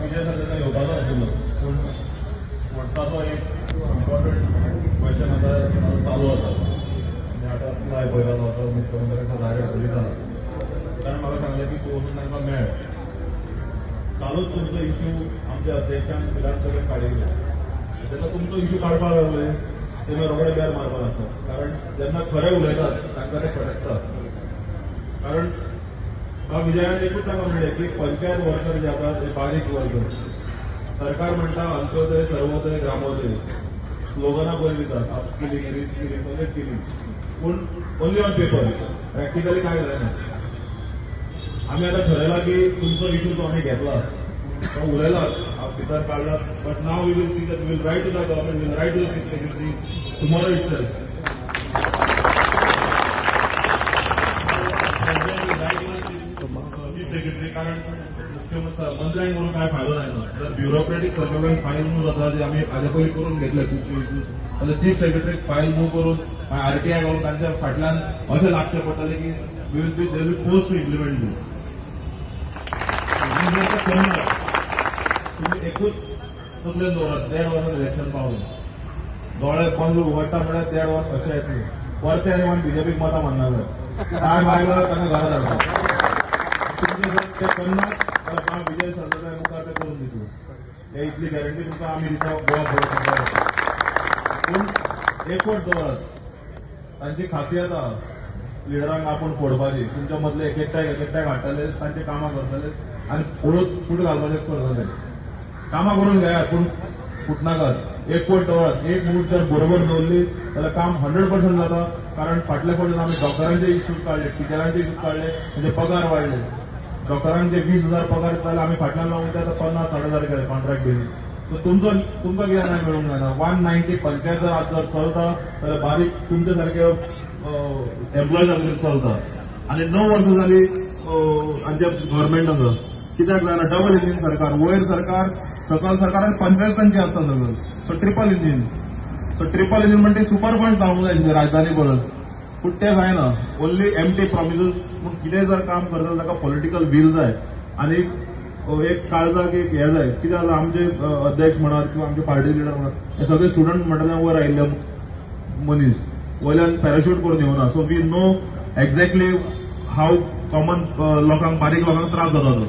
विजय सरदेसाय येवपाचो आशिल्लो पूण वर्साचो एक इम्पॉर्टंट क्वेश्चन आतां चालू आसा आनी आतां लायव पळयतालो आतां मुख्यमंत्र्याक डायरेक्ट उलयता ताणें म्हाका सांगलें की तूं वचून तांकां मेळ. कालूच तुमचो इश्यू आमच्या अध्यक्षान विधानसभेत काडिल्लो. तेन्ना तुमचो इश्यू काडपाक लागले तेन्ना रोखडे बेल मारपाक लागता, कारण जेन्ना खरें उलयतात तांकां ते खटकतात. कारण विजयान एकूच तांकां म्हणलें की पंचायत वर्कर जे आसात ते बारीक वर्कर, सरकार म्हणटा अंत्योदय सर्वोदय ग्रामोदय स्लोगनां बरी दितात, अपस्किलिंग रिस्किलिंग सगळें स्किलिंग, पूण ओन्ली ऑन पेपर, प्रॅक्टिकली कांय जायना. आमी आतां ठरयलां की तुमचो इश्यू जो आमी घेतला तो उलयला भितर काडला, but now we will see that will write to the government, will write to the chief secretary tomorrow itself. Chief secretary, कारण मुख्यमंत्र्यांक करून काय फायदो जायना. जर ब्युरोक्रेटीक सरकारान फायल मूव जाता जे आमी हाजे पयलीं करून घेतले खुबशे इश्यूज, जाल्यार चीफ सेक्रेटरीक फायल मूव करून आरटीआय करून तांच्या फाटल्यान अशें लागचें पडटलें की we will be they will force to implement this. तुमी एकूच तकलेन दवरात, 1.5 वर्सां इलेक्शन पावलें, दोळे बंद उगडटा म्हळ्यार 1.5 वर्स अशें येतलें, परते आनी वन बीजेपीक मतां मारना जाय, टायम आयलो तांकां घरा धाडपाक. तुमचे जर ते करनात जाल्यार हांव विजय सरदेसाय मुखार ते करून दितलो, हे इतली गॅरंटी तुमकां आमी दिता गोवा फॉरवर्ड सरकार. पूण एकवट दवरात, तांची खासियत आहा लिडरांक आपूण फोडपाची, तुमच्या मदले एक एकट्याक हाडटले, तांची कामां करतले आनी फूट घालपाचें करतले. कामां करून घेयात पूण फुटनाकात, एकवट दवरात. एक मूठ जर बरोबर दवरली जाल्यार काम 100% जाता. कारण फाटल्या फावटी आमी डॉक्टरांचे इश्यूज काडले, टिचरांचे इश्यूज काडले, म्हणजे पगार वाडले, डॉक्टरांचे 20,000 पगार जाल्यार आमी फाटल्यान लावन ते आतां 50-60 हजार केले कॉन्ट्रॅक्ट बेजीस. सो तुमकां कित्याक ना मेळूंक जायना. 190 पंचायत जर आज जर चलता जाल्यार बारीक तुमचे सारके एम्प्लॉयजा खातीर चलता. आनी 9 वर्सां जाली आमच्या गव्हर्मेंट आसा, कित्याक जायना डबल इंजीन सरकार, वयर सरकार सकल सरकार आनी पंचायत तांची आसता सगळं. So triple engine, so triple engine म्हणटे सुपर फंड जावंक जाय आशिल्ले राजधानी परस, पूण तें जायना. Only empty promises. पूण कितें जर काम करता ताका पॉलिटिकल वील जाय आनी एक काळजाक एक हें जाय. कित्याक जाल्यार आमचे अध्यक्ष म्हणात किंवा आमचे पार्टी लिडर म्हणात हे सगळे स्टुडंट म्हणटा वयर आयिल्ले मनीस, वयल्यान पॅराशूट करून येवना. So we know exactly how common लोकांक, बारीक लोकांक त्रास जाता तो.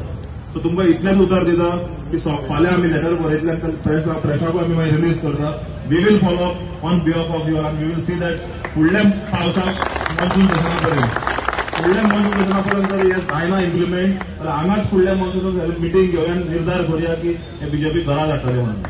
सो तुमकां इतलेंच उतर दिता की फाल्यां आमी लेटर बरयतले, प्रेसाकूय आमी मागीर रिलीज करता. We will follow up on behalf of your आनी we will see that फुडल्या पावसाक मॉन्सून सेशना पर्यंत, फुडल्या मॉन्सून सेशना पर्यंत जर हें जायना इम्प्लिमेंट जाल्यार हांगाच फुडल्या मॉन्सून मिटींग घेवया आनी निर्धार करुया की हे बीजेपी घरा धाडटले म्हणून.